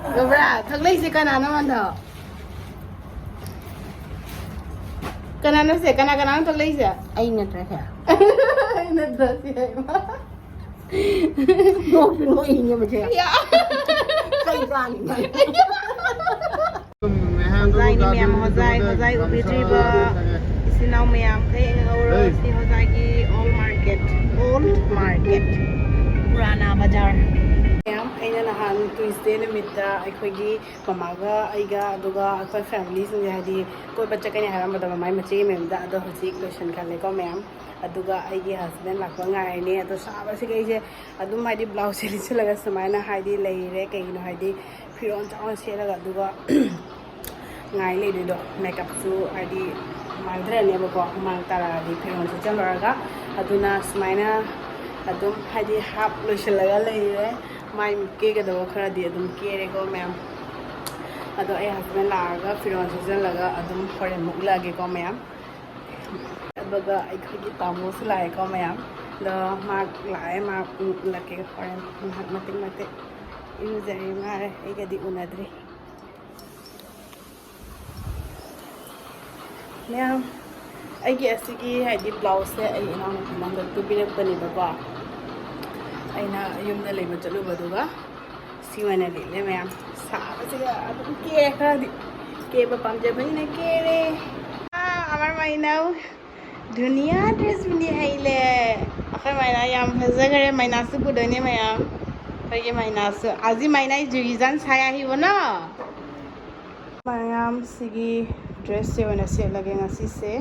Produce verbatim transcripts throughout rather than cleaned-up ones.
ꯎꯕ꯭ꯔꯥ? ꯊꯣꯛꯂꯛꯏꯁꯦ ꯀꯅꯥꯅꯣ ꯃꯥꯟꯗꯣ? ꯀꯅꯥꯅꯣ ꯁꯦ? ꯀꯅꯥ ꯀꯅꯥꯅꯣ ꯊꯣꯛꯂꯛꯏꯁꯦ? ꯑꯩ ꯅꯠꯇ꯭ꯔꯁꯦ? ꯑꯩ ꯅꯠꯇ꯭ꯔꯁꯦ ꯍꯥꯏꯕ꯫ ꯅꯣꯛꯁꯨ ꯅꯣꯛꯏꯅꯦ ꯃꯁꯦ꯫ ꯌꯥ꯫ ꯆꯩ ꯆꯥꯅꯤ ꯃꯥ꯫ ꯍꯣꯖꯥꯏꯅꯤ ꯃꯌꯥꯝ, ꯍꯣꯖꯥꯏ, ꯍꯣꯖꯥꯏ ꯎꯕꯤꯗ꯭ꯔꯤꯕ ꯏꯆꯤꯟ ꯏꯅꯥꯎ ꯃꯌꯥꯝ ꯈꯩ ꯉꯧꯔꯣ꯫ ꯁꯤ ꯍꯣꯖꯥꯏꯒꯤ old market, old market, ꯄꯨꯔꯥꯅꯥ ꯕꯖꯥꯔ꯫ ꯃꯌꯥꯝ, ꯑꯩꯅ ꯅꯍꯥꯟ Tuesday ꯅꯨꯃꯤꯠꯇ ꯑꯩꯈꯣꯏꯒꯤ ꯃꯃꯥꯒ ꯑꯩꯒ ꯑꯗꯨꯒ ꯑꯩꯈꯣꯏ familyꯁꯤꯡꯁꯦ ꯍꯥꯏꯗꯤ ꯀꯣꯏꯕ ꯆꯠꯀꯅꯤ ꯍꯥꯏꯔꯝꯕꯗꯣ ꯃꯃꯥꯏ ꯃꯆꯦ ꯃꯌꯨꯝꯗ, ꯑꯗꯣ ꯍꯧꯖꯤꯛ ꯂꯣꯏꯁꯤꯟꯈꯜꯂꯦꯀꯣ ꯃꯌꯥꯝ꯫ ꯑꯗꯨꯒ ꯑꯩꯒꯤ husband ꯂꯥꯛꯄ ꯉꯥꯏꯔꯤꯅꯦ꯫ ꯑꯗꯣ ꯁꯥꯕꯁꯤꯒ ꯑꯩꯁꯦ ꯑꯗꯨꯝ ꯍꯥꯏꯗꯤ blouse ꯁꯦ ꯂꯤꯠꯁꯤꯜꯂꯒ ꯁꯨꯃꯥꯏꯅ ꯍꯥꯏꯗꯤ ꯂꯩꯔꯦ꯫ ꯀꯩꯒꯤꯅꯣ ꯍꯥꯏꯗꯤ ꯐꯤꯔꯣꯜ ꯆꯥꯎꯅ ꯁꯦꯠꯂꯒ ꯑꯗꯨꯒ ꯉꯥꯏ ꯂꯩꯗꯣꯏꯗꯣ, makeupꯁꯨ ꯍꯥꯏꯗꯤ ꯃꯥꯡꯊꯔꯅꯦꯕꯀꯣ, ꯍꯨꯃꯥꯡ ꯇꯥꯔꯛꯑꯗꯤ ꯐꯤꯔꯣꯜ ꯁꯦꯠꯆꯜꯂꯨꯔꯒ꯫ ꯑꯗꯨꯅ ꯁꯨꯃꯥꯏꯅ ꯑꯗꯨꯝ ꯍꯥꯏꯗꯤ half ꯂꯣꯏꯁꯤꯜꯂꯒ ꯂꯩꯔꯦ꯫ ꯃꯥꯏ ꯀꯦꯒꯗꯕ ꯈꯔꯗꯤ ꯑꯗꯨꯝ ꯀꯦꯔꯦꯀꯣ ꯃꯌꯥꯝ꯫ ꯑꯗꯣ ꯑꯩ husband ꯂꯥꯛꯑꯒ ꯐꯤꯔꯣꯜ ꯁꯦꯠꯆꯜꯂꯒ ꯑꯗꯨꯝ ꯍꯣꯔꯦꯟ ꯑꯃꯨꯛ ꯎꯠꯂꯛꯑꯒꯦꯀꯣ ꯃꯌꯥꯝ꯫ ꯑꯗꯨꯒ ꯑꯩꯈꯣꯏꯒꯤ ꯇꯥꯃꯣꯁꯨ ꯂꯥꯛꯑꯦꯀꯣ ꯃꯌꯥꯝ꯫ ꯑꯗꯣ ꯃꯥ ꯂꯥꯛꯑꯦ, ꯃꯥ ꯎꯠꯂꯛꯀꯦ ꯍꯣꯔꯦꯟ ꯉꯥꯏꯍꯥꯛ ꯃꯇꯦꯛ ꯃꯇꯦꯛ꯫ ꯏꯔꯨꯖꯔꯤ ꯃꯥꯜꯂꯦ, ꯑꯩꯒꯗꯤ ꯎꯅꯗ꯭ꯔꯤ꯫ ꯃꯌꯥꯝ, ꯑꯩꯒꯤ ꯑꯁꯤꯒꯤ ꯍꯥꯏꯗꯤ blouseꯁꯦ ꯑꯩ ꯏꯅꯥꯎꯅꯨꯄꯤꯅ ꯍꯟꯗꯛ ꯇꯨꯕꯤꯔꯛꯄꯅꯦꯕꯀꯣ꯫ ꯑꯩꯅ ꯌꯨꯝꯗ ꯂꯩꯕ ꯆꯠꯂꯨꯕꯗꯨꯒ ꯁꯤ ꯑꯣꯏꯅ ꯂꯤꯠꯂꯦ ꯃꯌꯥꯝ꯫ ꯁꯥꯕꯁꯤꯒ ꯑꯗꯨꯝ ꯀꯦꯔꯦ ꯈꯔꯗꯤ꯫ ꯀꯦꯕ ꯄꯥꯝꯖꯕꯅꯤꯅ ꯀꯦꯔꯦ꯫ ꯑꯥ, আমাৰ মাইনাও ধুনীয়া dress পিন্ধি আহিলে। ꯑꯩꯈꯣꯏ ꯃꯥꯏꯅꯥ ꯌꯥꯝ ꯐꯖꯈ꯭ꯔꯦ꯫ ꯃꯥꯏꯅꯥꯁꯨ ꯄꯨꯗꯣꯏꯅꯦ ꯃꯌꯥꯝ꯫ ꯑꯩꯈꯣꯏꯒꯤ ꯃꯥꯏꯅꯥꯁꯨ꯫ আজি মাইনাই জুৰি জান চাই আহিব ন? ꯃꯌꯥꯝ, ꯁꯤꯒꯤ dressꯁꯦ ꯑꯣꯏꯅ ꯁꯦꯠꯂꯒꯦ ꯉꯁꯤꯁꯦ꯫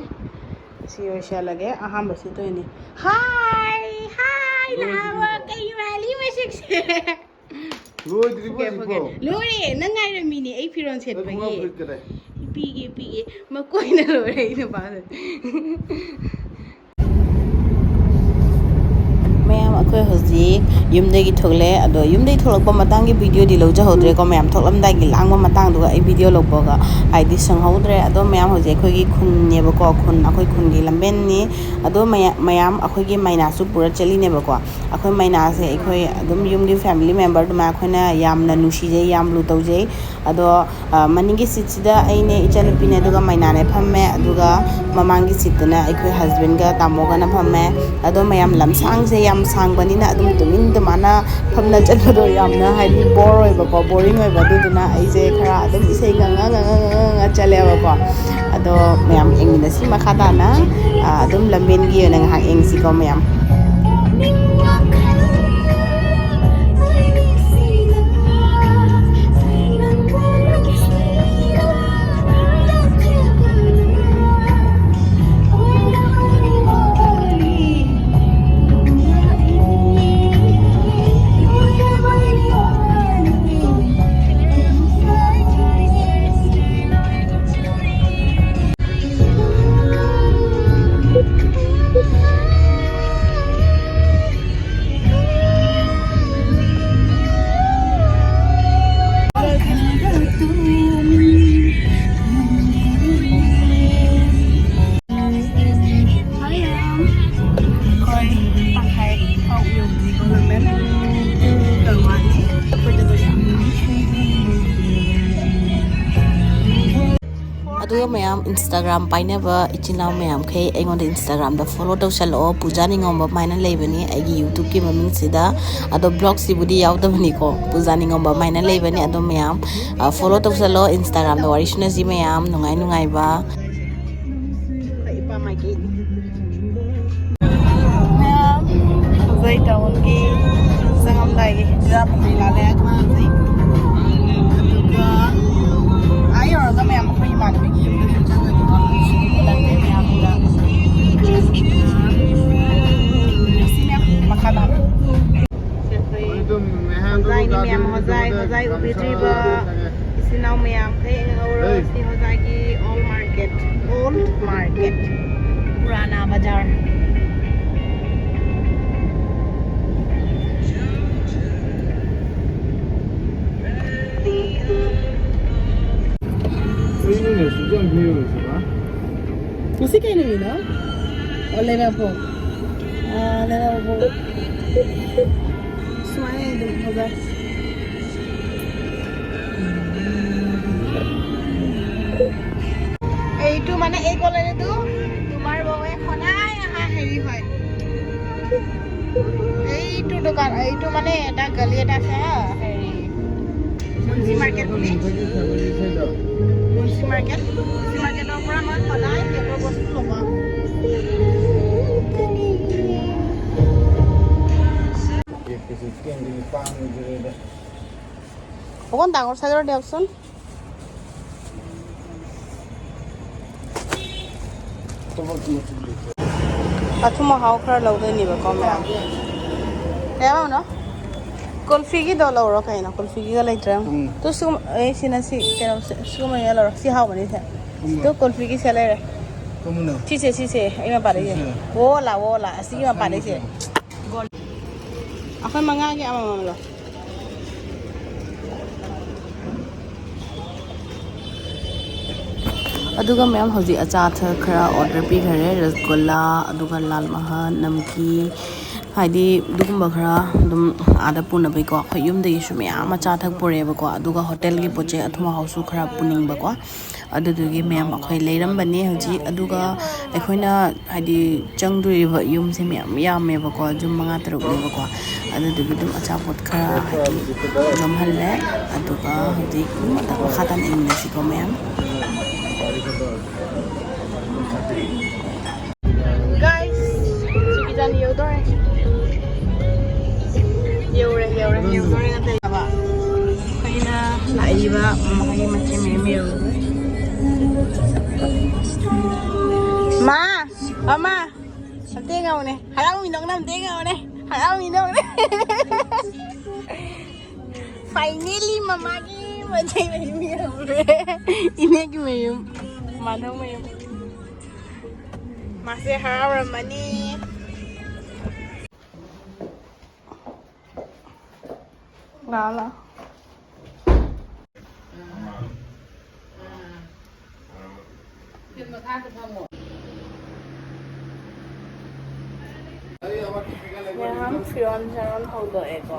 ꯁꯤ ꯑꯣꯏ ꯁꯦꯠꯂꯒꯦ꯫ ꯑꯍꯥꯟꯕ ꯁꯦꯠꯇꯣꯏꯅꯦ꯫ Hi! Hi! ꯂꯥꯛꯑꯕ? ꯀꯩ ꯃꯥꯜꯂꯤ ꯃꯁꯛꯁꯦ? ꯂꯣꯏꯗ꯭ꯔꯤꯕꯣ ꯍꯧꯖꯤꯛꯐꯥꯎ? ꯂꯣꯏꯔꯦ꯫ ꯅꯪ ꯉꯥꯏꯔꯝꯃꯤꯅꯦ ꯑꯩ ꯐꯤꯔꯣꯜ ꯁꯦꯠꯄꯒꯤ꯫ ꯄꯤꯒꯦ, ꯄꯤꯒꯦ꯫ ꯃꯀꯣꯏꯅ ꯂꯣꯏꯔꯦ ꯑꯩ ꯅꯨꯄꯥꯗꯣ꯫ ꯃꯌꯥꯝ ꯑꯩꯈꯣꯏ ꯍꯧꯖꯤꯛ ꯌꯨꯝꯗꯒꯤ ꯊꯣꯛꯂꯛꯑꯦ꯫ ꯑꯗꯣ ꯌꯨꯝꯗꯒꯤ ꯊꯣꯛꯂꯛꯄ ꯃꯇꯥꯡꯒꯤ ꯚꯤꯗꯤꯑꯣꯗꯤ ꯂꯧꯖꯍꯧꯗ꯭ꯔꯦꯀꯣ ꯃꯌꯥꯝ, ꯊꯣꯛꯂꯝꯗꯥꯏꯒꯤ ꯂꯥꯡꯕ ꯃꯇꯥꯡꯗꯨꯒ ꯑꯩ ꯚꯤꯗꯤꯑꯣ ꯂꯧꯕꯒ ꯍꯥꯏꯗꯤ ꯁꯪꯍꯧꯗ꯭ꯔꯦ꯫ ꯑꯗꯣ ꯃꯌꯥꯝ, ꯍꯧꯖꯤꯛ ꯑꯩꯈꯣꯏꯒꯤ ꯈꯨꯟꯅꯦꯕꯀꯣ, ꯈꯨꯟ, ꯑꯩꯈꯣꯏ ꯈꯨꯟꯒꯤ ꯂꯝꯕꯦꯟꯅꯤ꯫ ꯑꯗꯣ ꯃꯌꯥ-, ꯃꯌꯥꯝ ꯑꯩꯈꯣꯏꯒꯤ ꯃꯩꯅꯥꯁꯨ ꯄꯨꯔ ꯆꯠꯂꯤꯅꯦꯕꯀꯣ꯫ ꯑꯩꯈꯣꯏ ꯃꯩꯅꯥꯁꯦ ꯑꯩꯈꯣꯏ ꯑꯗꯨꯝ ꯌꯨꯝꯒꯤ ꯐꯦꯃꯤꯂꯤ ꯃꯦꯝꯕꯔ ꯑꯗꯨꯃꯥꯏꯅ ꯑꯩꯈꯣꯏꯅ ꯌꯥꯝꯅ ꯅꯨꯡꯁꯤꯖꯩ, ꯌꯥꯝ ꯂꯨ ꯇꯧꯖꯩ꯫ ꯑꯗꯣ ꯑ, ꯃꯅꯤꯡꯒꯤ ꯁꯤꯠꯁꯤꯗ ꯑꯩꯅꯦ, ꯏꯆꯟꯅꯨꯄꯤꯅꯦ, ꯑꯗꯨꯒ ꯃꯩꯅꯥꯅꯦ ꯐꯝꯃꯦ꯫ ꯑꯗꯨꯒ ꯃꯃꯥꯡꯒꯤ ꯁꯤꯠꯇꯨꯅ ꯑꯩꯈꯣꯏ ꯍꯁꯕꯦꯟꯒ ꯇꯥꯃꯣꯒꯅ ꯐꯝꯃꯦ꯫ ꯑꯗꯣ ꯃꯌꯥꯝ, ꯂꯝꯁꯥꯡꯁꯦ ꯌꯥꯝ ꯁꯥꯡꯕꯅꯤꯅ ꯑꯗꯨꯝ ꯇꯨꯃꯤꯟ ꯇꯨꯃꯥꯟꯅ ꯐꯝꯅ ꯆꯠꯄꯗꯣ ꯌꯥꯝꯅ ꯍꯥꯏꯗꯤ ꯕꯣꯔ ꯑꯣꯏꯕꯀꯣ, ꯕꯣꯔꯤꯡ ꯑꯣꯏꯕ꯫ ꯑꯗꯨꯗꯨꯅ ꯑꯩꯁꯦ ꯈꯔ ꯑꯗꯨꯝ ꯏꯁꯩ ꯉꯪꯉ ꯉꯪꯉ ꯉꯪꯉ ꯉꯪꯉ ꯆꯠꯂꯦꯕꯀꯣ꯫ ꯑꯗꯣ ꯃꯌꯥꯝ ꯌꯦꯡꯃꯤꯟꯅꯁꯤ ꯃꯈꯥ ꯇꯥꯅ꯫ ꯑ, ꯑꯗꯨꯝ ꯂꯝꯕꯦꯟꯒꯤ ꯑꯣꯏꯅ ꯉꯥꯏꯍꯥꯛ ꯌꯦꯡꯁꯤꯀꯣ ꯃꯌꯥꯝ꯫ ꯑꯗꯨꯒ ꯃꯌꯥꯝ, Instagram ꯄꯥꯏꯅꯕ ꯏꯆꯤꯟ ꯏꯅꯥꯎ ꯃꯌꯥꯝꯈꯩ, ꯑꯩꯉꯣꯟꯗ Instagram-ꯗ follow ꯇꯧꯁꯜꯂꯛꯑꯣ꯫ ꯄꯨꯖꯥ ꯅꯤꯡꯉꯣꯝꯕꯝ ꯍꯥꯏꯅ ꯂꯩꯕꯅꯤ ꯑꯩꯒꯤ YouTube-ꯀꯤ ꯃꯃꯤꯡꯁꯤꯗ꯫ ꯑꯗꯣ vlog-ꯁꯤꯕꯨꯗꯤ ꯌꯥꯎꯗꯕꯅꯤꯀꯣ, ꯄꯨꯖꯥ ꯅꯤꯡꯉꯣꯝꯕꯝ ꯍꯥꯏꯅ ꯂꯩꯕꯅꯤ꯫ ꯑꯗꯣ ꯃꯌꯥꯝ, ꯑ, follow ꯇꯧꯁꯜꯂꯣ꯫ Instagram-ꯗ ꯋꯥꯔꯤ ꯁꯨꯅꯁꯤ ꯃꯌꯥꯝ, ꯅꯨꯡꯉꯥꯏ ꯅꯨꯡꯉꯥꯏꯕ꯫ ꯑꯩꯈꯣꯏ ꯏꯄꯥ ꯃꯥꯏꯀꯩ꯫ ꯃꯌꯥꯝ, ꯍꯧꯖꯤꯛ ꯇꯥꯎꯟꯒꯤ ꯆꯪꯉꯝꯗꯥꯏꯒꯤ ꯍꯤꯟꯖꯥꯡ ꯀꯩꯀꯥ ꯂꯩꯔꯛꯄ ꯍꯧꯖꯤꯛ꯫ ꯑꯗꯨꯒ ꯑꯥ ꯌꯧꯔꯒ ꯃꯌꯥꯝ ꯑꯩꯈꯣꯏ ꯏꯃꯥꯟꯅꯕꯤꯒꯤ ꯌꯨꯝꯗꯁꯨ ꯆꯪꯉꯅꯤꯀꯣ꯫ ꯂꯝꯕꯤ ꯃꯌꯥꯝꯗ꯫ ꯁꯤ ꯃꯌꯥꯝ ꯃꯈꯥ ꯇꯥꯅ꯫ ꯁꯤ ꯑꯩꯈꯣꯏ ꯍꯣꯖꯥꯏꯅꯤ ꯃꯌꯥꯝ, ꯍꯣꯖꯥꯏ, ꯍꯣꯖꯥꯏ ꯎꯕꯤꯗ꯭ꯔꯤꯕ꯫ ꯏꯆꯤꯟ ꯏꯅꯥꯎ ꯃꯌꯥꯝꯈꯩ ꯉꯧꯔꯣ꯫ ꯁꯤ ꯍꯣꯖꯥꯏꯒꯤ old market, old market, ꯄꯨꯔꯥꯅꯥ ꯕꯖꯥꯔ꯫ ꯉꯁꯤ ꯀꯩ ꯅꯨꯃꯤꯠꯅꯣ? ꯑꯣ, ꯂꯩꯕꯥꯛꯄꯣꯛ꯫ ꯑꯥ, ꯂꯩꯕꯥꯛꯄꯣꯛ꯫ ꯁꯨꯃꯥꯏꯅ ꯑꯗꯨꯝ ꯐꯖ-, এইটো মানে এই কলনীটো তোমাৰ বৌৱে সদায় অহা হেৰি হয়। এইটো দোকান, এইটো মানে এটা গলি এটা আছে হা, হেৰি, মুন্সি মাৰ্কেট বুলি। মুন্সি মাৰ্কেট, মুন্সি মাৰ্কেটৰ পৰা মই সদায় সিহঁতৰ বস্তু ল'ব আহোঁ। অকণ ডাঙৰ চাইজৰ দিয়কচোন। ꯑꯊꯨꯝ ꯑꯍꯥꯎ ꯈꯔ ꯂꯧꯗꯣꯏꯅꯦꯕꯀꯣ, ꯃꯌꯥꯝ꯫ ꯀꯌꯥ ꯂꯧꯅꯣ? ꯀꯨꯜꯐꯤꯒꯤꯗꯣ ꯂꯧꯔꯣ ꯀꯩꯅꯣ, ꯀꯨꯜꯐꯤꯒꯤꯒ ꯂꯩꯇ꯭ꯔꯦ꯫ ꯎꯝ꯫ ꯇꯨ ꯁꯤꯒꯨꯝ-, ꯑꯦ, ꯁꯤꯅ ꯁꯤ, ꯀꯩꯅꯣ, ꯁꯤ, ꯁꯤꯒꯨꯝꯕ ꯑꯣꯏꯅ ꯂꯧꯔꯣ꯫ ꯁꯤ ꯍꯥꯎꯕꯅꯤ ꯁꯦ꯫ ꯀꯨꯝꯕ꯫ ꯇꯨ ꯀꯨꯜꯐꯤꯒꯤ ꯁꯦ ꯂꯩꯔꯦ꯫ ꯀꯨꯝꯕꯅ꯫ ꯁꯤꯁꯦ, ꯁꯤꯁꯦ, ꯑꯩ ꯃꯄꯥꯗꯩꯁꯦ꯫ ꯁꯤꯁꯦ꯫ ꯑꯣ, ꯂꯥꯛꯑꯣ, ꯂꯥꯛꯑꯣ꯫ ꯑꯁꯤꯒꯤ ꯃꯄꯥꯗꯩꯁꯦ꯫ ꯑꯁꯥꯡꯕꯁꯦ꯫ ꯑꯩꯈꯣꯏ ꯃꯉꯥꯒꯤ ꯑꯃꯃꯝ ꯂꯧ꯫ ꯑꯗꯨꯒ ꯃꯌꯥꯝ ꯍꯧꯖꯤꯛ ꯑꯆꯥ ꯑꯊꯛ ꯈꯔ order ꯄꯤꯈꯔꯦ, ꯔꯁꯒꯨꯜꯂꯥ, ꯑꯗꯨꯒ ꯂꯥꯜ ꯃꯍꯟ, ꯅꯝꯀꯤ, ꯍꯥꯏꯗꯤ ꯑꯗꯨꯒꯨꯝꯕ ꯈꯔ ꯑꯗꯨꯝ ꯑꯥꯗ ꯄꯨꯅꯕꯩꯀꯣ꯫ ꯑꯩꯈꯣꯏ ꯌꯨꯝꯗꯒꯤꯁꯨ ꯃꯌꯥꯝ ꯑꯆꯥ ꯑꯊꯛ ꯄꯨꯔꯛꯑꯦꯕꯀꯣ, ꯑꯗꯨꯒ ꯍꯣꯇꯦꯜꯒꯤ ꯄꯣꯠ ꯆꯩ ꯑꯊꯨꯝ ꯑꯍꯥꯎꯁꯨ ꯈꯔ ꯄꯨꯅꯤꯡꯕꯀꯣ꯫ ꯑꯗꯨꯗꯨꯒꯤ ꯃꯌꯥꯝ ꯑꯩꯈꯣꯏ ꯂꯩꯔꯝꯕꯅꯦ ꯍꯧꯖꯤꯛ꯫ ꯑꯗꯨꯒ ꯑꯩꯈꯣꯏꯅ ꯍꯥꯏꯗꯤ ꯆꯪꯗꯣꯔꯤꯕ ꯌꯨꯝꯁꯦ ꯃꯌꯥꯝ ꯌꯥꯝꯃꯦꯕꯀꯣ, ꯌꯨꯝ ꯃꯉꯥ ꯇꯔꯨꯛꯅꯦꯕꯀꯣ꯫ ꯑꯗꯨꯗꯨꯒꯤ ꯑꯗꯨꯝ ꯑꯆꯥꯄꯣꯠ ꯈꯔ ꯍꯥꯏꯗꯤ ꯂꯧꯍꯜꯂꯦ꯫ ꯑꯗꯨꯒ ꯍꯧꯖꯤꯛ ꯃꯊꯛ ꯃꯈꯥ ꯇꯥꯅ ꯌꯦꯡꯃꯤꯟꯅꯁꯤꯀꯣ ꯃꯌꯥꯝ꯫ Guys, ꯆꯨꯀꯤꯖꯥꯟ ꯌꯧꯗꯣꯔꯦ꯫ ꯌꯧꯔꯦ, ꯌꯧꯔꯦ, ꯌꯧꯗꯣꯔꯦ ꯅꯠꯇꯦ꯫ ꯑꯩꯈꯣꯏꯅ ꯂꯥꯛꯏꯕ ꯃꯈꯣꯏꯒꯤ ꯃꯆꯤꯟ ꯃꯌꯨꯝ ꯌꯧꯔꯦ꯫ ꯃꯥ! ꯃꯃꯥ! ꯑꯝꯇ ꯌꯦꯡꯉꯛꯎꯅꯦ꯫ ꯍꯔꯥꯎꯃꯤꯅꯣ ꯅꯪ ꯑꯝꯇ ꯌꯦꯡꯉꯛꯎꯅꯦ꯫ ꯍꯔꯥꯎꯃꯤꯅꯣ꯫ Finally ꯃꯃꯥꯒꯤ ꯃꯆꯩ ꯃꯌꯨꯝ ꯌꯧꯔꯦ꯫ ꯏꯅꯦꯒꯤ ꯃꯌꯨꯝ꯫ ꯃꯥꯙꯧ ꯃꯌꯨꯝ꯫ ꯃꯥꯁꯦ ꯍꯔꯥꯎꯔꯝꯃꯅꯤ꯫ ꯂꯥꯛꯑꯣ, ꯂꯥꯛꯑꯣ꯫ ꯃꯌꯥꯝ ꯐꯤꯔꯣꯟ ꯆꯥꯔꯣꯟ ꯍꯣꯡꯗꯣꯛꯑꯦꯀꯣ꯫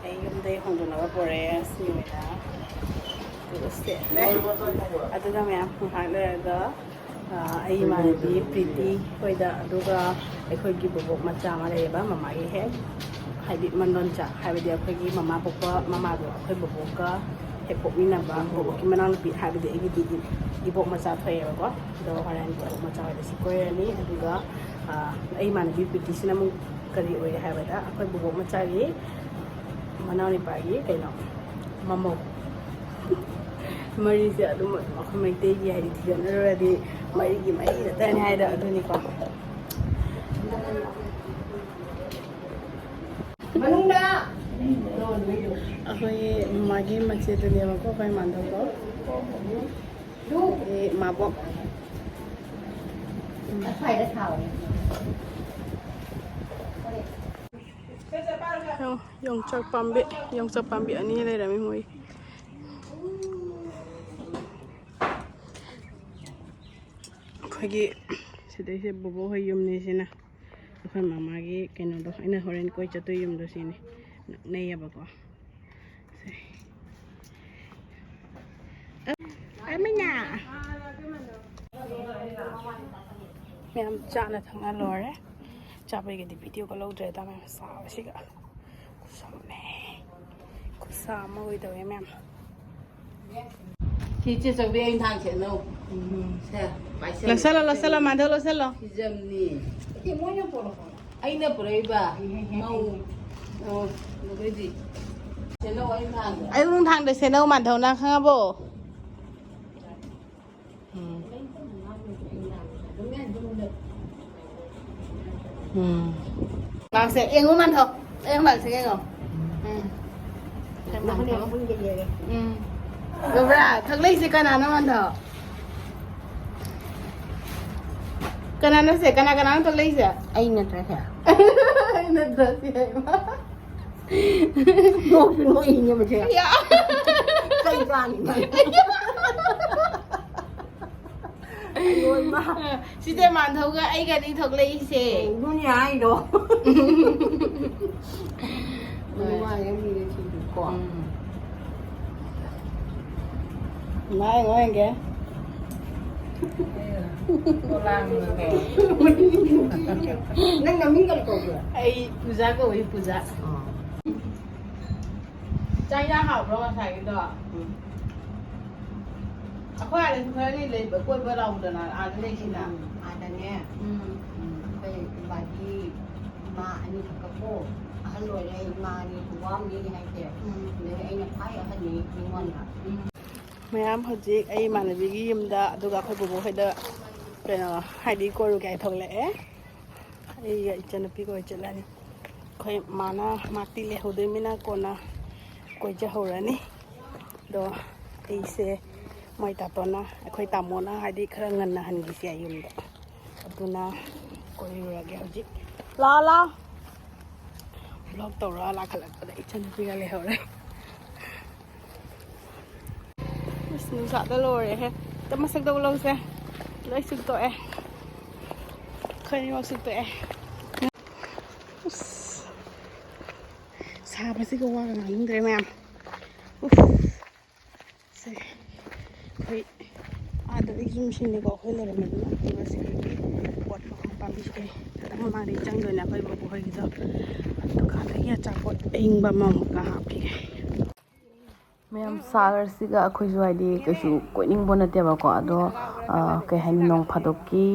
ꯑꯩ ꯌꯨꯝꯗꯩ ꯍꯣꯡꯗꯣꯛꯅꯕ ꯄꯨꯔꯛꯑꯦ꯫ ꯑꯁꯤ ꯑꯣꯏꯅ ꯑꯗꯨꯒ ꯁꯦꯠꯂꯦ꯫ ꯑꯗꯨꯒ ꯃꯌꯥꯝ ꯉꯥꯏꯍꯥꯛ ꯂꯩꯔꯒ, ꯑ, ꯑꯩ ꯏꯃꯥꯟꯅꯕꯤ ꯄ꯭ꯔꯤꯇꯤ ꯍꯣꯏꯗ, ꯑꯗꯨꯒ ꯑꯩꯈꯣꯏꯒꯤ ꯕꯣꯕꯣꯛ ꯃꯆꯥ ꯑꯃ ꯂꯩꯌꯦꯕ, ꯃꯃꯥꯒꯤ ꯍꯦꯛ, ꯍꯥꯏꯗꯤ ꯃꯗꯣꯟꯆꯥ, ꯍꯥꯏꯕꯗꯤ ꯑꯩꯈꯣꯏꯒꯤ ꯃꯃꯥ ꯄꯣꯛꯄ ꯃꯃꯥꯗꯣ ꯑꯩꯈꯣꯏ ꯕꯣꯕꯣꯛꯀ ꯍꯦꯛ ꯄꯣꯛꯃꯤꯟꯅꯕ, ꯕꯣꯕꯣꯛꯀꯤ ꯃꯅꯥꯎꯅꯨꯄꯤ, ꯍꯥꯏꯕꯗꯤ ꯑꯩꯒꯤꯗꯤ ꯏ-, ꯏꯕꯣꯛ ꯃꯆꯥ ꯊꯣꯛꯑꯦꯕꯀꯣ꯫ ꯑꯗꯣ ꯍꯣꯔꯦꯟ ꯕꯣꯕꯣꯛ ꯃꯆꯥ ꯍꯣꯏꯗ ꯁꯤ ꯀꯣꯏꯔꯅꯤ꯫ ꯑꯗꯨꯒ, ꯑ, ꯑꯩ ꯏꯃꯥꯟꯅꯕꯤ ꯄ꯭ꯔꯤꯇꯤꯁꯤꯅ ꯑꯃꯨꯛ ꯀꯔꯤ ꯑꯣꯏꯔꯦ ꯍꯥꯏꯕꯗ, ꯑꯩꯈꯣꯏ ꯕꯣꯕꯣꯛ ꯃꯆꯥꯒꯤ ꯃꯅꯥꯎꯅꯨꯄꯥꯒꯤ ꯀꯩꯅꯣ, ꯃꯃꯧ꯫ ꯃꯔꯤꯁꯦ ꯑꯗꯨꯝ ꯑꯩꯈꯣꯏ ꯃꯩꯇꯩꯒꯤ ꯍꯥꯏꯗꯤ ꯊꯤꯒꯠꯅꯔꯨꯔꯗꯤ ꯃꯔꯤꯒꯤ ꯃꯔꯤ ꯉꯥꯛꯇꯅꯤ ꯍꯥꯏꯗꯣ ꯑꯗꯨꯅꯤꯀꯣ꯫ ꯃꯅꯨꯡꯗ ꯑꯩꯈꯣꯏꯒꯤ ꯃꯥꯒꯤ ꯃꯆꯦꯗꯨꯅꯦꯕꯀꯣ, ꯑꯩꯈꯣꯏ ꯃꯥꯟꯗꯧꯕ꯫ ꯑꯦ, ꯃꯥꯕꯣꯛ꯫ ꯌꯣꯡ-, ꯌꯣꯡꯆꯥꯛ ꯄꯥꯝꯕꯤ, ꯌꯣꯡꯆꯥꯛ ꯄꯥꯝꯕꯤ ꯑꯅꯤ ꯂꯩꯔꯝꯃꯤ ꯃꯣꯏ꯫ ꯑꯩꯈꯣꯏꯒꯤ ꯁꯤꯗꯩꯁꯦ ꯕꯣꯕꯣꯛ ꯍꯣꯏ ꯌꯨꯝꯅꯤ ꯁꯤꯅ꯫ ꯑꯩꯈꯣꯏ ꯃꯃꯥꯒꯤ ꯀꯩꯅꯣꯗꯣ, ꯑꯩꯅ ꯍꯣꯔꯦꯟ ꯀꯣꯏ ꯆꯠꯇꯣꯏ ꯌꯨꯝꯗꯣ ꯁꯤꯅꯤ꯫ ꯅꯛꯅꯩꯌꯦꯕꯀꯣ꯫ ꯁꯦ꯫ ꯑꯃꯤꯅꯥ꯫ ꯃꯌꯥꯝ ꯆꯥꯅ ꯊꯛꯅ ꯂꯣꯏꯔꯦ꯫ ꯆꯥꯕꯩꯒꯗꯤ ꯚꯤꯗꯤꯑꯣꯒ ꯂꯧꯗ꯭ꯔꯦꯗ, ꯃꯌꯥꯝ ꯆꯥꯕꯁꯤꯒ꯫ ꯈꯨꯠꯁꯥ ꯑꯃꯅꯦ꯫ ꯈꯨꯠꯁꯥ ꯑꯃ ꯑꯣꯏꯗꯧꯔꯦ ꯃꯌꯥꯝ꯫ ꯁꯤ ꯏꯆꯦ ꯆꯧꯕꯤ, ꯑꯩ ꯏꯟꯊꯥꯡ ꯁꯦꯠꯅꯧ꯫ ꯎꯝ꯫ ꯁꯦ, ꯄꯥꯏꯁꯜꯂꯨ꯫ ꯂꯧꯁꯜꯂꯣ, ꯂꯧꯁꯜꯂꯣ, ꯃꯥꯙꯧ, ꯂꯧꯁꯜꯂꯣ꯫ ꯐꯤꯖꯝꯅꯤ꯫ ꯁꯤ ꯃꯣꯏꯅ ꯄꯣꯔꯛꯄ꯫ ꯑꯩꯅ ꯄꯨꯔꯛꯏꯕ꯫ ꯃꯧ꯫ ꯑꯣ, ꯑꯗꯨꯗꯤ ꯁꯦꯠꯅꯧ, ꯑꯩ ꯏꯟꯊꯥꯡꯗ꯫ ꯑꯌꯨꯛ ꯅꯨꯡꯗꯥꯡꯗ ꯁꯦꯠꯅꯧ, ꯃꯥꯙꯧ, ꯅꯪ ꯈꯪꯉꯕꯣ? ꯎꯝ꯫ ꯎꯝ꯫ ꯂꯥꯛꯁꯦ, ꯌꯦꯡꯉꯨ ꯃꯥꯟꯊꯣꯛ꯫ ꯑꯩ ꯃꯥꯟꯁꯦ ꯌꯦꯡꯉꯣ꯫ ꯎꯝ꯫ ꯎꯝ꯫ ꯎꯕ꯭ꯔꯥ? ꯊꯣꯛꯂꯛꯏꯁꯦ ꯀꯅꯥꯅꯣ ꯃꯥꯟꯊꯣꯛ? ꯀꯅꯥꯅꯣ ꯁꯦ? ꯀꯅꯥ ꯀꯅꯥꯅꯣ ꯊꯣꯛꯂꯛꯏꯁꯦ? ꯑꯩ ꯅꯠꯇ꯭ꯔꯥ ꯁꯦ? ꯑꯩ ꯅꯠꯇ꯭ꯔꯥ ꯁꯦ? ꯅꯣꯛꯁꯨ ꯅꯣꯛꯏꯅꯦ ꯃꯁꯦ꯫ ꯌꯥ꯫ ꯆꯩ ꯆꯥꯅꯤ ꯅꯪ꯫ ꯁꯤꯗ ꯃꯥꯟꯊꯧꯒ ꯑꯩꯒꯅꯤ ꯊꯣꯛꯂꯛꯏꯁꯦ꯫ ꯑꯗꯨꯅꯦ ꯍꯥꯏꯗꯣ꯫ ꯅꯨꯡꯉꯥꯏꯔꯦ ꯃꯤꯅꯦ ꯁꯤꯗꯤꯀꯣ꯫ ꯎꯝ꯫ ꯉꯥꯏ ꯉꯥꯏꯒꯦ꯫ ꯅꯪ ꯅꯃꯤꯡ ꯀꯔꯤ ꯀꯧꯒꯦ? ꯑꯩ ꯄꯨꯖꯥ ꯀꯧꯏ, ꯄꯨꯖꯥ꯫ ꯑꯥ꯫ ꯆꯥꯛ ꯏꯟꯖꯥꯡ ꯍꯥꯎꯕ꯭ꯔꯣ ꯉꯁꯥꯏꯒꯤꯗꯣ? ꯎꯝ꯫ ꯑꯩꯈꯣꯏ ꯑꯥꯗꯁꯨ ꯈꯔꯗꯤ ꯂꯩꯕ, ꯀꯣꯏꯕ ꯂꯥꯎꯗꯅ ꯑꯥꯗ ꯂꯩꯁꯤꯅ꯫ ꯎꯝ, ꯑꯥꯗꯅꯦ꯫ ꯎꯝ꯫ ꯎꯝ, ꯑꯩꯈꯣꯏ ꯏꯕꯥꯒꯤ ꯏꯃꯥ ꯑꯅꯤꯈꯛꯀ ꯄꯣꯛ ꯑꯍꯜ ꯑꯣꯏꯔꯦ, ꯏꯃꯥꯒꯤ ꯈꯨꯕꯥꯝꯅꯤ ꯍꯥꯏꯁꯦ꯫ ꯎꯝ꯫ ꯑꯗꯩ ꯑꯩꯅ ꯈ꯭ꯋꯥꯏ ꯑꯍꯟꯅꯤ ꯅꯤꯉꯣꯜꯗ꯫ ꯎꯝ꯫ ꯃꯌꯥꯝ ꯍꯧꯖꯤꯛ ꯑꯩ ꯏꯃꯥꯟꯅꯕꯤꯒꯤ ꯌꯨꯝꯗ, ꯑꯗꯨꯒ ꯑꯩꯈꯣꯏ ꯕꯣꯕꯣꯛ ꯍꯣꯏꯗ ꯀꯩꯅꯣ ꯍꯥꯏꯗꯤ ꯀꯣꯏꯔꯨꯒꯦ ꯍꯥꯏ ꯊꯣꯛꯂꯛꯑꯦ꯫ ꯑꯩꯒ ꯏꯆꯟꯅꯨꯄꯤꯒ ꯑꯣꯏ ꯆꯠꯂꯅꯤ꯫ ꯑꯩꯈꯣꯏ ꯃꯥꯅ ꯃꯥꯇꯤ ꯂꯩꯍꯧꯗꯣꯏꯃꯤꯅ ꯀꯣꯟꯅ ꯀꯣꯏꯖꯍꯧꯔꯅꯤ꯫ ꯑꯗꯣ ꯑꯩꯁꯦ ꯃꯣꯏ ꯇꯥꯇꯣꯅ, ꯑꯩꯈꯣꯏ ꯇꯥꯃꯣꯅ ꯍꯥꯏꯗꯤ ꯈꯔ ꯉꯟꯅ ꯍꯟꯈꯤꯁꯦ ꯌꯨꯝꯗ꯫ ꯑꯗꯨꯅ ꯀꯣꯏꯔꯨꯔꯒꯦ ꯍꯧꯖꯤꯛ꯫ ꯂꯥꯛꯑꯣ, ꯂꯥꯛꯑꯣ꯫ ꯕ꯭ꯂꯣꯛ ꯇꯧꯔ ꯂꯥꯛꯈꯠꯂꯛꯄꯗ ꯏꯆꯟꯅꯨꯄꯤꯒ ꯂꯩꯍꯧꯔꯦ꯫ ꯑꯁ, ꯅꯨꯡꯁꯥꯗ ꯂꯣꯏꯔꯦꯍꯦ꯫ ꯑꯝꯇ ꯃꯁꯛꯇ ꯎꯠꯂꯧꯁꯦ꯫ ꯂꯣꯏ ꯁꯨꯛꯇꯣꯛꯑꯦ꯫ ꯑꯩꯈꯣꯏ ꯑꯅꯤꯃꯛ ꯁꯨꯛꯇꯣꯛꯑꯦ꯫ ꯑꯁ, ꯁꯥꯕꯁꯤꯒ ꯋꯥꯒ ꯉꯥꯡꯅꯤꯡꯗ꯭ꯔꯦ ꯃꯌꯥꯝ꯫ ꯎꯐ꯫ ꯁꯦ, ꯑꯩꯈꯣꯏ ꯑꯥꯗꯗꯤ ꯌꯨꯝꯁꯤꯡꯅꯤꯀꯣ ꯑꯩꯈꯣꯏ ꯂꯩꯔꯝꯃꯤꯗꯨꯅ꯫ ꯑꯗꯨꯒ ꯁꯤꯗꯒꯤ ꯄꯣꯠ ꯃꯈꯣꯡ ꯄꯥꯝꯕꯤꯁꯤꯗꯩ ꯈꯤꯇꯪ ꯃꯃꯥꯡꯗꯒꯤ ꯆꯪꯗꯣꯏꯅꯦ ꯑꯩꯈꯣꯏ ꯕꯣꯕꯣ ꯍꯣꯏꯒꯤꯗꯣ꯫ ꯗꯨꯀꯥꯟꯗꯒꯤ ꯑꯆꯥꯄꯣꯠ ꯑꯏꯪꯕ ꯑꯃꯃꯨꯛꯀ ꯍꯥꯞꯄꯤꯒꯦ꯫ ꯃꯌꯥꯝ ꯁꯥꯒꯔꯁꯤꯒ ꯑꯩꯈꯣꯏꯁꯨ ꯍꯥꯏꯗꯤ ꯀꯩꯁꯨ ꯀꯣꯏꯅꯤꯡꯕ ꯅꯠꯇꯦꯕꯀꯣ꯫ ꯑꯗꯣ, ꯑ, ꯀꯩ ꯍꯥꯏꯅꯤ, ꯅꯣꯡ ꯐꯥꯗꯣꯛꯀꯤ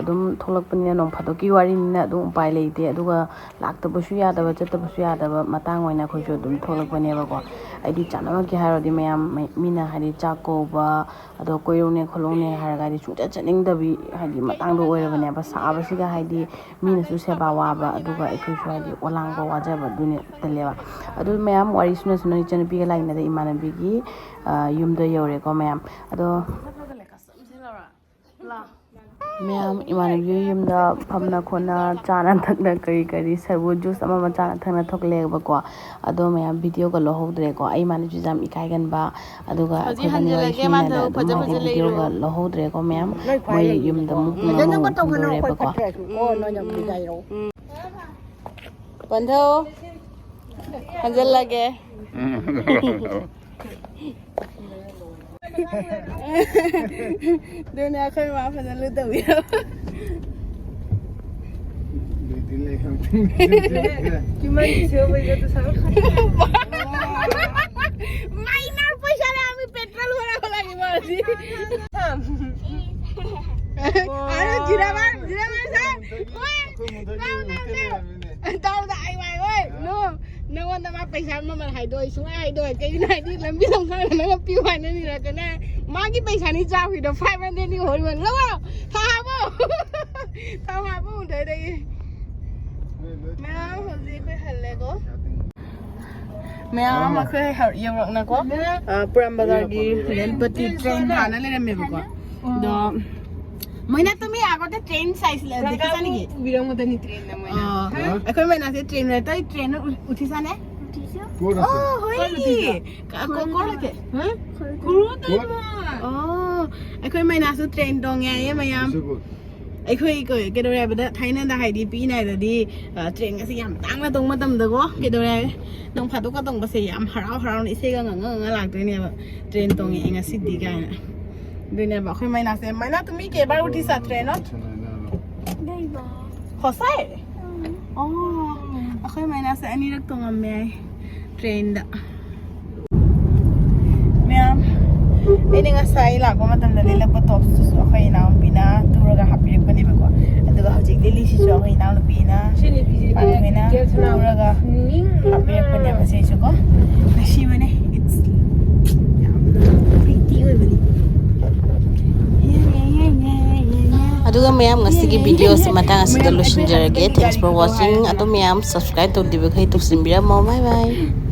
ꯑꯗꯨꯝ ꯊꯣꯛꯂꯛꯄꯅꯤꯅ, ꯅꯣꯡ ꯐꯥꯗꯣꯛꯀꯤ ꯋꯥꯔꯤꯅꯤꯅ ꯑꯗꯨꯝ ꯎꯄꯥꯏ ꯂꯩꯇꯦ꯫ ꯑꯗꯨꯒ ꯂꯥꯛꯇꯕꯁꯨ ꯌꯥꯗꯕ, ꯆꯠꯇꯕꯁꯨ ꯌꯥꯗꯕ ꯃꯇꯥꯡ ꯑꯣꯏꯅ ꯑꯩꯈꯣꯏꯁꯨ ꯑꯗꯨꯝ ꯊꯣꯛꯂꯛꯄꯅꯦꯕꯀꯣ꯫ ꯑꯩꯗꯤ ꯆꯥꯟꯅꯃꯛꯀꯤ ꯍꯥꯏꯔꯨꯔꯗꯤ ꯃꯌꯥꯝ ꯃꯤ-, ꯃꯤꯅ ꯍꯥꯏꯗꯤ ꯆꯥꯛ ꯀꯧꯕ, ꯑꯗꯣ ꯀꯣꯏꯔꯧꯅꯦ ꯈꯣꯠꯂꯧꯅꯦ ꯍꯥꯏꯔꯒ ꯍꯥꯏꯗꯤ ꯁꯨꯡꯆꯠ ꯆꯠꯅꯤꯡꯗꯕꯤ ꯍꯥꯏꯗꯤ ꯃꯇꯥꯡꯗꯣ ꯑꯣꯏꯔꯕꯅꯦꯕ꯫ ꯁꯥꯕꯁꯤꯒ ꯍꯥꯏꯗꯤ ꯃꯤꯅꯁꯨ ꯁꯦꯕꯥ ꯋꯥꯕ, ꯑꯗꯨꯒ ꯑꯩꯈꯣꯏꯁꯨ ꯍꯥꯏꯗꯤ ꯑꯣꯂꯥꯡꯕ ꯋꯥꯖꯕ ꯑꯗꯨꯅꯤ ꯇꯜꯂꯦꯕ꯫ ꯑꯗꯨ ꯃꯌꯥꯝ ꯋꯥꯔꯤ ꯁꯨꯅ ꯁꯨꯅ ꯏꯆꯟꯅꯨꯄꯤꯒ ꯂꯥꯛꯃꯤꯟꯅꯗ ꯏꯃꯥꯟꯅꯕꯤꯒꯤ, ꯑ, ꯌꯨꯝꯗ ꯌꯧꯔꯦꯀꯣ ꯃꯌꯥꯝ꯫ ꯑꯗꯣ ꯃꯌꯥꯝ, ꯏꯃꯥꯟꯅꯕꯤ ꯌꯨꯝꯗ ꯐꯝꯅ ꯈꯣꯠꯅ ꯆꯥꯅ ꯊꯛꯅ ꯀꯔꯤ ꯀꯔꯤ ꯁꯔꯕꯨ ꯖꯨꯁ ꯑꯃ ꯑꯃ ꯆꯥꯅ ꯊꯛꯅ ꯊꯣꯛꯂꯛꯑꯦꯕꯀꯣ꯫ ꯑꯗꯣ ꯃꯌꯥꯝ, ꯚꯤꯗꯤꯑꯣꯒ ꯂꯧꯍꯧꯗ꯭ꯔꯦꯀꯣ꯫ ꯑꯩ ꯏꯃꯥꯟꯅꯕꯤꯁꯨ ꯌꯥꯝ ꯏꯀꯥꯏꯒꯟꯕ, ꯑꯗꯨꯒ ꯍꯧꯖꯤꯛ ꯑꯩꯈꯣꯏꯒꯅꯤ ꯋꯥꯔꯤ ꯍꯟꯖꯜꯂꯒꯦ, ꯃꯥ ꯁꯥꯟꯅꯔꯤꯉꯩꯗ ꯊꯕꯛ ꯑꯗꯨꯝ ꯐꯖ ꯃꯥꯒꯤ ꯐꯖ ꯚꯤꯗꯤꯑꯣꯒ ꯂꯩꯔꯨꯔꯣ꯫ ꯂꯧꯍꯧꯗ꯭ꯔꯦꯀꯣ ꯃꯌꯥꯝ꯫ ꯃꯣꯏ ꯌꯨꯝꯗ ꯑꯃꯨꯛ ꯄꯨꯡ ꯑꯃꯃꯨꯛ ꯇꯨꯝꯗꯣꯔꯦꯕꯀꯣ꯫ ꯄꯟꯊꯧ, ꯍꯟꯖꯜꯂꯒꯦ꯫ ꯑꯗꯨꯅꯦ ꯑꯩꯈꯣꯏ ꯃꯥ ꯐꯖꯅ ꯂꯨꯗꯧꯕꯤꯔꯣ꯫ Minor ꯄꯩꯁꯥ ꯂꯩꯔꯝꯃꯤ, petrol ꯍꯣꯔꯥ ꯍꯣꯔꯥꯒꯤ ꯃꯥꯔꯗꯤ꯫ ꯑꯗꯣ ꯖꯤꯔꯥ ꯃꯥꯔ, ꯖꯤꯔꯥ ꯃꯥꯔ ꯁꯥꯔ꯫ ꯍꯣꯏ꯫ ꯇꯥꯎꯗ ꯑꯩ ꯋꯥꯏ ꯍꯣꯏ꯫ No꯫ ꯅꯪꯉꯣꯟꯗ ꯃꯥ ꯄꯩꯁꯥ ꯃꯃꯜ ꯍꯥꯏꯗꯣꯛꯑꯣꯏ, ꯁꯨꯡꯍꯥꯏ ꯍꯥꯏꯗꯣꯛꯑꯣꯏ꯫ ꯀꯩꯒꯤꯅꯣ ꯍꯥꯏꯗꯤ ꯂꯝꯕꯤ ꯂꯝꯈꯥꯡꯗ ꯅꯪꯅ ꯄꯤꯌꯨ ꯍꯥꯏꯅꯅꯤꯔꯛꯀꯅꯦ꯫ ꯃꯥꯒꯤ ꯄꯩꯁꯥꯅꯤ ꯆꯥꯎꯈꯤꯗꯣ, five hundred ꯅꯤ ꯍꯣꯏ ꯃꯟ꯫ ꯂꯧꯔꯣ꯫ ꯊꯥꯎ ꯍꯥꯞꯄꯣ꯫ ꯊꯥꯎ ꯍꯥꯞꯄꯣ ꯎꯗꯣꯏꯗꯒꯤ꯫ ꯃꯌꯥꯝ ꯍꯧꯖꯤꯛ ꯑꯩꯈꯣꯏ ꯍꯜꯂꯦꯀꯣ꯫ ꯃꯌꯥꯝ ꯑꯩꯈꯣꯏ ꯍꯧ-, ꯌꯧꯔꯛꯅꯀꯣ꯫ ꯑ, ꯄꯨꯔꯥꯝ ꯕꯖꯥꯔꯒꯤ ꯔꯦꯜꯄꯇꯤ train ꯐꯥꯅ ꯂꯩꯔꯝꯃꯦꯕꯀꯣ꯫ ꯑꯗꯣ ꯃꯣꯏꯅ ꯇꯨꯃꯤ আগতে train চাইছিলে, দেখিছা নেকি? পুবিৰঙতে নি train না মই। অ, হা? এইখন মই নাচে train ৰ, তই train ত উ-, উঠিছা নে? উঠিছো। ক'ত অ, আছে? হয় নেকি? কা-, ক-, ক'লৈকে? হা? ঘৰতে ক'ত? মই। অ, এইখন মই নাচো train ত ঙে, এই মই য়াম। পিছে ক'ত? ꯑꯩꯈꯣꯏ ꯀꯩ-, ꯀꯩꯗꯧꯔꯦ ꯍꯥꯏꯕꯗ, ꯊꯥꯏꯅꯗ ꯍꯥꯏꯗꯤ ꯄꯤꯛꯏꯉꯩꯗꯗꯤ, ꯑ, train ꯒꯁꯦ ꯌꯥꯝ ꯇꯥꯡꯅ ꯇꯣꯡꯕ ꯃꯇꯝꯗꯀꯣ, ꯀꯩꯗꯧꯔꯦ ꯍꯥꯏ-, ꯅꯣꯡ ꯐꯥꯗꯣꯛꯀ ꯇꯣꯡꯕꯁꯦ ꯌꯥꯝ ꯍꯔꯥꯎ ꯍꯔꯥꯎꯅ ꯏꯁꯩꯒ ꯉꯪꯉ ꯉꯪꯉ ꯂꯥꯛꯇꯣꯏꯅꯦꯕ꯫ Train ꯇꯣꯡꯉꯛꯑꯦ ꯉꯁꯤꯗꯤ ꯀꯥꯏꯅ꯫ ꯑꯗꯨꯅꯦꯕ ꯑꯩꯈꯣꯏ ꯃꯩꯅꯥꯁꯦ꯫ ꯃꯩꯅꯥ, তুমি কেইবাৰ উঠিছা train ত? সঁচাই? ꯎꯝ꯫ অ, ꯑꯩꯈꯣꯏ ꯃꯩꯅꯥꯁꯦ ꯑꯅꯤꯔꯛ ꯇꯣꯡꯉꯝꯃꯦ train ꯗ꯫ ꯃꯌꯥꯝ, ꯑꯩꯅ ꯉꯁꯥꯏ ꯂꯥꯛꯄ ꯃꯇꯝꯗ ꯂꯤꯠꯂꯛꯄ tops ꯇꯨꯁꯨ ꯑꯩꯈꯣꯏ ꯏꯅꯥꯎꯄꯤꯅ ꯇꯨꯔꯒ ꯍꯥꯞꯄꯤꯔꯛꯄꯅꯦꯕꯀꯣ꯫ ꯑꯗꯨꯒ ꯍꯧꯖꯤꯛ ꯂꯤꯠꯂꯤꯁꯤꯁꯨ ꯑꯩꯈꯣꯏ ꯏꯅꯥꯎꯅꯨꯄꯤꯅ ꯁꯤ ꯅꯨꯄꯤꯁꯦ ꯑꯩꯈꯣꯏꯅ ꯒꯦꯜꯁ ꯅꯥꯎ ꯇꯨꯔꯒ ꯅꯤꯡ ꯍꯥꯞꯄꯤꯔꯛꯄꯅꯦꯕ꯫ ꯁꯤꯁꯨꯀꯣ ꯅꯨꯡꯁꯤꯕꯅꯦ꯫ It's ꯌꯥꯝꯅ pretty ꯑꯣꯏꯕꯅꯤ꯫ ꯑꯗꯨꯒ ꯃꯌꯥꯝ, ꯉꯁꯤꯒꯤ video ꯁꯤ ꯃꯇꯥꯡ ꯑꯁꯤꯗ ꯂꯣꯏꯁꯤꯟꯖꯔꯒꯦ꯫ Thanks for watching꯫ ꯑꯗꯣ ꯃꯌꯥꯝ, subscribe ꯇꯧꯗ꯭ꯔꯤꯕꯈꯩ ꯇꯧꯁꯤꯟꯕꯤꯔꯝꯃꯣ꯫ Bye bye꯫